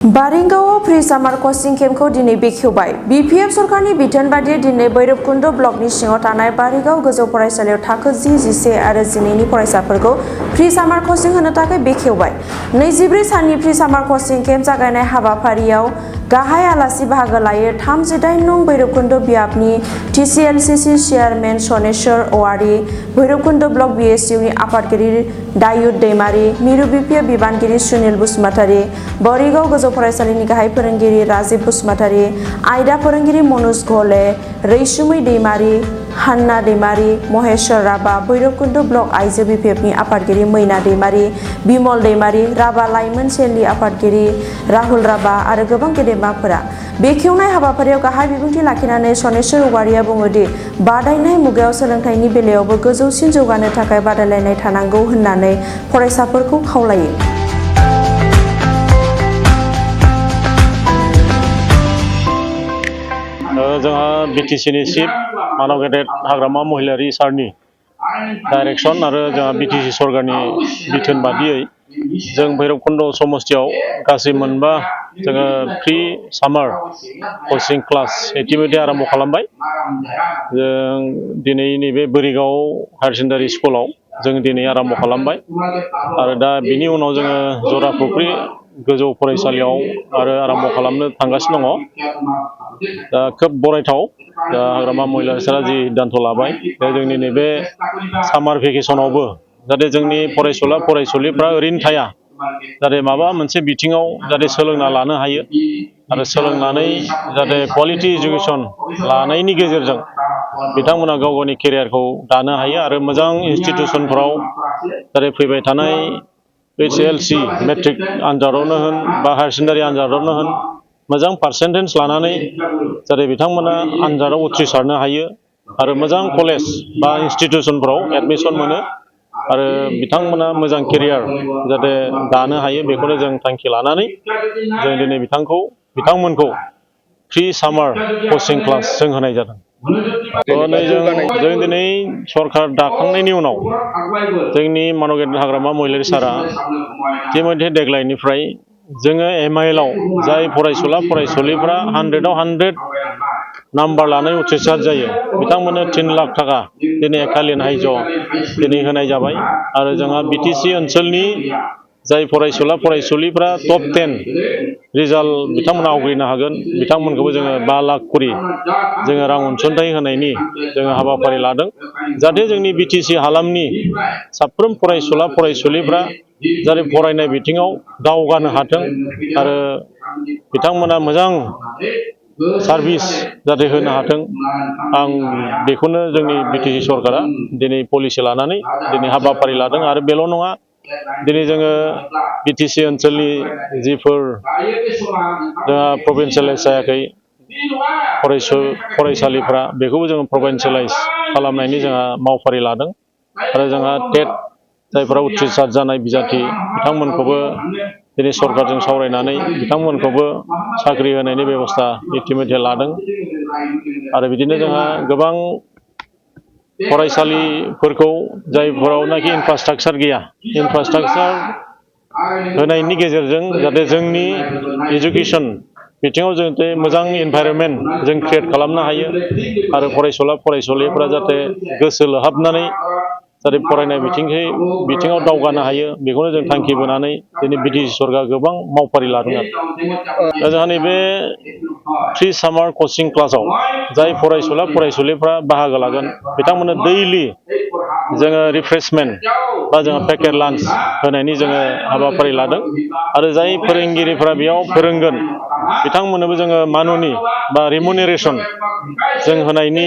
बारिंगाव free सामार कोचिं केम्पखौ दिनै बेखेवबाय। BPF सरकारनि बिथोन बादियै दिनै भैरबकुंड ब्लकनि सिङाव थानाय बारिगाव गोजौ फरायसालियाव थाखो 10, 11 आरो 12 नि फरायसाफोरखौ फ्री सामार कोचिं होनो थाखाय बेखेवबाय। 24 साननि फ्री सामार कोचिं केम्प जागायनाय हाबाफारियाव गाहाय आलासि बाहागो लायो 38 नं भैरबकुंड बियाबनि टीसीएलसीसी चेयारमेन सनेश्वर औवारी, भैरबकुंड ब्लक बीएसयूनि आफादगिरि दायुद दैमारी, मिरु बीपीएफ बिबानगिरि सुनिल बसुमतारी, बारिगाव गोजौ फरायसालिनि गाहाय फोरोंगिरि राजीव बसुमतारी, आयदा फोरोंगिरि मनोज घले, रैसुमै दैमारी, हान्ना दैमारी, महेश्वर राभा, भैरबकुंड ब्लक आइजो बीपीएफनि आफादगिरि मैना दैमारी, बिमल दैमारी, राभा लाइमोन सेलनि आफादगिरि राहुल राभा आरो गोबां गेदेमाफोरा बेखेवनाय हाबाफारियाव गाहाय बिबुंथि लाखिनानै सनेश्वर औवारीया बुङो दि बादायनाय मुगायाव सोलोंथाइनि बेलायावबो गोजौसिन जौगानो थाखाय बादायलायनाय थानांगौ होननानै फरायसाफोरखौ खावलायो। जोंहा बीटीसीनि चिफ मानव गेदेर हाग्रामा महिलारी सारनि डाइरेक्सन आरो जोंहा बीटीसी सरकारनि बिथोन बादियै जों भैरबकुंड समस्तियाव गासै मोनबा जोङो फ्री सामार कोचिं क्लास इतिमধ্যে आरम्भ खालामबाय। जों दिनै नैबे बोरिगाव हायार सेकेन्डारि स्कुलाव जों दिनै आरम्भ खालामबाय आरो दा बिनि उनाव जोङो जराफुख्रि गोजौ फरायसालियाव आरो आरम्भ खालामनो थांगासिनो दङ। दा खोब बरायथाव दा हाग्रामा महिलारी सारा जि सिद्धान्त लाबाय दा जोंनि नैबे सामार भेकेसनावबो जाहाथे जोंनि फरायसुला फरायसुलिफ्रा ओरैनो थाया, जाहाथे माबा मोनसे बिथिङाव जाहाथे सोलोंना लानो हायो आरो सोलोंनानै जाहाथे क्वालिटी एजुकेसन लानायनि गेजेरजों बिथांमोना गाव गावनि केरियारखौ दानो हायो आरो मोजां इन्स्टिटिउसनफोराव जाहाथे फैबाय थानाय HLC मेट्रिक आनजादावनो होन बा हायार सेकेन्डारि आनजादावनो होन मोजां पार्सेन्टेज लानानै जाहाथे बिथांमोना आनजादाव उथ्रिसारनो हायो आरो मोजां कलेज बा इन्स्टिटिउसनफोराव एडमिसन मोनो आरो बिथांमोना मोजां केरियार जाहाथे दानो हायो बेखौनो जों थांखि लानानै जों दिनै बिथांमोनखौ फ्री सामार कोचिं क्लास जों होनाय जादों। जों दिनै सरकार दाखांनायनि उनाव जोंनि मानव गेदेर हाग्रामा महिलारी सारा इतिमধ্যে देग्लायनिफ्राय जोङो MIL आव जाय फरायसुला फरायसुलिफ्रा 100आव 100 नाम्बार लानानै उथ्रिसार जायो बिथांमोननो 3 लाख थाखा दिनै एकालिन हाइज दिनै होनाय जाबाय आरो जोंहा बीटीसी ओनसोलनि जाय फरायसुला फरायसुलिफ्रा टप 10 रिजाल्ट बिथांमोना आवग्रिनो हागोन बिथांमोनखौबो जोङो 5 लाख करि जोङो रां अनसुंथाइ होनायनि जोङो हाबाफारि लादों जाहाथे जोंनि बीटीसी हालामनि साफ्रोम फरायसुला फरायसुलिफ्रा जाहाथे फरायनाय बिथिङाव दावगानो हाथों आरो बिथांमोना मोजां सार्भिस जाहाथे होनो हाथों। आं बेखौनो जोंनि बीटीसी सरकारा दिनै पलिसि लानानै दिनै हाबाफारि लादों आरो बेल' नङा, दिनै जोङो बीटीसी ओनसोलनि जिफोर जोंहा प्रभिन्सियेलाइज जायाखै फरायसालिफ्रा बेखौबो जोङो प्रभिन्सियेलाइज खालामनायनि जोंहा मावफारि लादों आरो जोंहा टेट जायफोरा उथ्रिसार जानाय बिजाथि बिथांमोनखौबो दिनै सरकारजों सावरायनानै बिथांमोनखौबो साख्रि होनायनि बेबस्था इतिमধ্যে लादों आरो बिदिनो जोंहा गोबां फरायसालिफोरखौ जायफोरावनाखि इनफ्रास्ट्राक्चार गैया इनफ्रास्ट्राक्चार होनायनि गेजेरजों जाहाथे जोंनि एजुकेसन बिथिङाव जाहाथे मोजां इनभाइरनमेन्ट जों क्रिएट खालामनो हायो आरो फरायसुला फरायसुलिफ्रा जाहाथे गोसो लोहाबनानै जाहाथे फरायनाय बिथिङाव दावगानो हायो बेखौनो जों थांखि बोनानै दिनै बीटीसी सरकारा गोबां मावफारि लादों आरो दा जोंहा नैबे फ्री सामार कोचिं क्लासाव जाय फरायसुला फरायसुलिफ्रा बाहागो लागोन बिथांमोननो दैलि जोङो रिफ्रेशमेन्ट बा जोङो पेकेट लान्च होनायनि जोङो हाबाफारि लादों आरो जाय फोरोंगिरिफ्रा बेयाव फोरोंगोन बिथांमोननोबो जोङो माननि बा रिमुनेरेसन जों होनायनि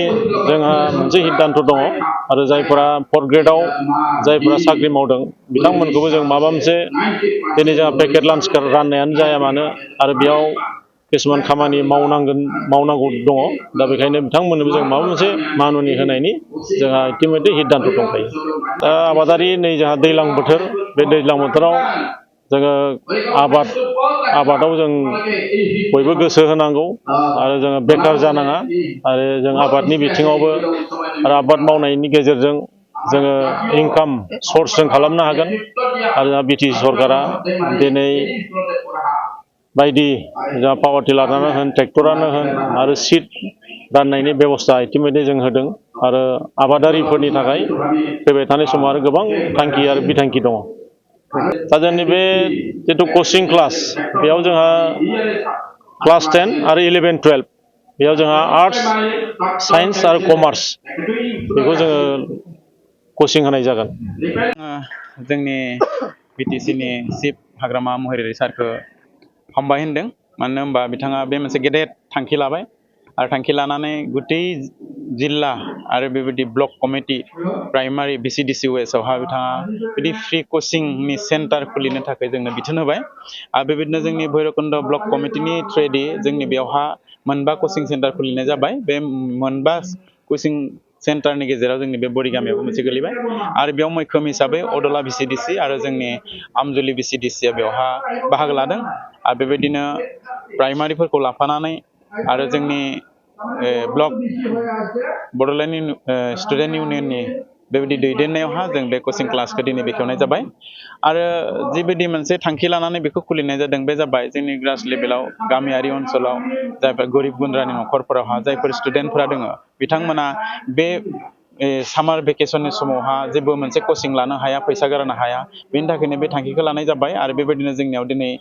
जोंहा मोनसे सिद्धान्त दङ आरो जायफोरा 4th ग्रेडआव जायफोरा साख्रि मावदों बिथांमोनखौबो जों माबा मोनसे दिनै जोंहा पेकेट लान्च राननायानो जाया मानो आरो बेयाव किसुमान खामानि मावनांगौ दङ दा बेखायनो बिथांमोननोबो जों माबा मोनसे माननि होनायनि जोंहा इतिमধ্যে सिद्धान्त दंखायो। दा आबादारि नै जोंहा दैज्लां बोथोर बे दैज्लां बोथोराव जोङो आबादाव जों बयबो गोसो होनांगौ आरो जोङो बेकार जानाङा आरो जों आबादनि बिथिङावबो आरो आबाद मावनायनि गेजेरजों जोङो इनकाम सर्स जों खालामनो हागोन आरो बीटीसी सरकारा दिनै बायदि जोंहा पावार टिलारानो होन ट्रेक्टरानो होन आरो सिट राननायनि बेबस्था इतिमयधे जों होदों आरो आबादारिफोरनि थाखाय फैबाय थानाय समाव आरो गोबां थांखि आरो बिथांखि दङ दा जोंनि बे जिथु कचिं क्लास बेयाव जोंहा क्लास 10 आरो 11 12 बेयाव जोंहा आर्ट्स साइन्स आरो कमार्स बेखौ जोङो कचिं होनाय जागोन जोंनि बिटिसिनि चिफ हाग्रामा महिलारि सारखौ हामबाय होनदों मानो होनबा बिथाङा बे मोनसे गेदेर थांखि लाबाय आरो थांखि लानानै गुटै जिल्ला आरो बेबायदि ब्लक कमिटि प्राइमारि बिसिडिसि वेसआवहा बिथाङा बिदि फ्रि कचिंनि सेन्टार खुलिनो थाखाय जोंनो बिथोन होबाय आरो बेबायदिनो जोंनि भैरबकुन्द ब्लक कमिटिनि थ्रुयै जोंनि बेयावहा मोनबा कचिं सेन्टार खुलिनाय जाबाय बे मोनबा कचिं सेन्टारनि गेजेराव जोंनि बे बरिगामियावबो मोनसे गोलैबाय आरो बेयाव मैखोम हिसाबै अदला बिसिडिसि आरो जोंनि आमजुलि बिसिडिसिया बेवहा बाहागो लादों आरो बेबायदिनो प्राइमारिफोरखौ लाफानानै आरो जोंनि ब्लक बड'लेण्ड स्टुडेन्ट इउनियननि बेबायदि दैदेननायावहा जों बे कचिं क्लासखौ दिनै बेखेवनाय जाबाय आरो जिबायदि मोनसे थांखि लानानै बेखौ खुलिनाय जादों बे जाबाय जोंनि ग्रास लेभेलाव गामियारि ओनसोलाव जायफोर गोरिब गुन्द्रानि न'खरफोरावहा जायफोर स्टुडेन्टफोरा दङ बिथांमोना बे सामार भेकेसननि समावहा जेबो मोनसे कचिं लानो हाया फैसा गारनो हाया बेनि थाखायनो बे थांखिखौ लानाय जाबाय आरो बेबायदिनो जोंनियाव दिनै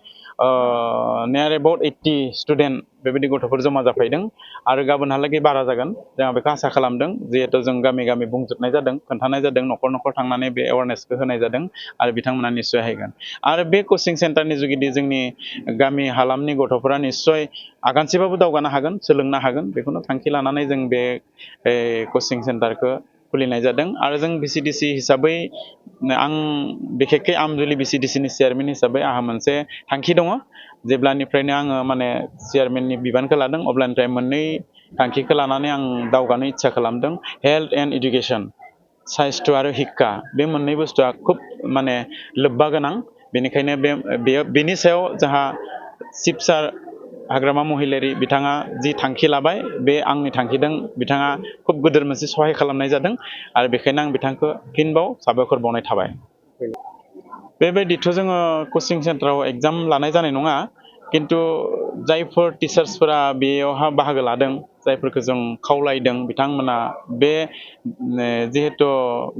नियार एबाउट 80 स्टुडेन्ट बेबायदि गथ'फोर जमा जाफैदों आरो गाबोनहालागै बारा जागोन जोंहा बेखौ आसा खालामदों जिहेथु जों गामि गामि बुंजोबनाय जादों खोन्थानाय जादों न'खर न'खर थांनानै बे एवारनेसखौ होनाय जादों आरो बिथांमोना निस्सय हायगोन आरो बे कचिं सेन्टारनि जुगिदि जोंनि गामि हालामनि गथ'फोरा निस्सय आगानसेबाबो दावगानो हागोन सोलोंनो हागोन बेखौनो थांखि लानानै जों बे कचिं सेन्टारखौ खुलिनाय जादों आरो जों बिसिडिसि हिसाबै आं बिखेखै आमजुलि बिसिडिसिनि चेयारमेन हिसाबै आंहा मोनसे थांखि दङ जेब्लानिफ्रायनो आङो माने चेयारमेननि बिबानखौ लादों अब्लानिफ्राय मोननै थांखिखौ लानानै आं दावगानो इच्छा खालामदों हेल्थ एन्ड इडुकेसन साइस्थ आरो हिक्का बे मोननै बुस्थुआ खुब माने लोब्बा गोनां बेनिखायनो बेनि सायाव जोंहा चिफ सार हाग्रामा महिलारि बिथाङा जि थांखि लाबाय बे आंनि थांखिदों बिथाङा खुब गिदिर मोनसे सहाय खालामनाय जादों आरो बेखायनो आं बिथांखौ फिनबाव साबायखर बावनाय थाबाय बेबायदिथ' जोङो कचिं सेन्टाराव एग्जाम लानाय जानाय नङा किन्तु जायफोर टिचार्सफोरा बेयावहा बाहागो लादों जायफोरखौ जों खावलायदों बिथांमोना बे जिहेतु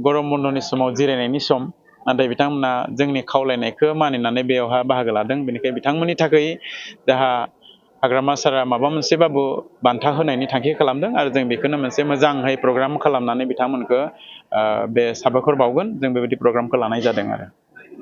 गरम बन्दनि समाव जिरायनायनि सम नाथाय बिथांमोना जोंनि खावलायनायखौ मानिनानै बेयावहा बाहागो लादों बेनिखायनो बिथांमोननि थाखाय जाहा हाग्रामा सारा माबा मोनसेबाबो बान्था होनायनि थांखि खालामदों आरो जों बेखौनो मोनसे मोजाङै प्रग्राम खालामनानै बिथांमोनखौ बे साबायखर बावगोन जों बेबायदि प्रग्रामखौ लानाय जादों आरो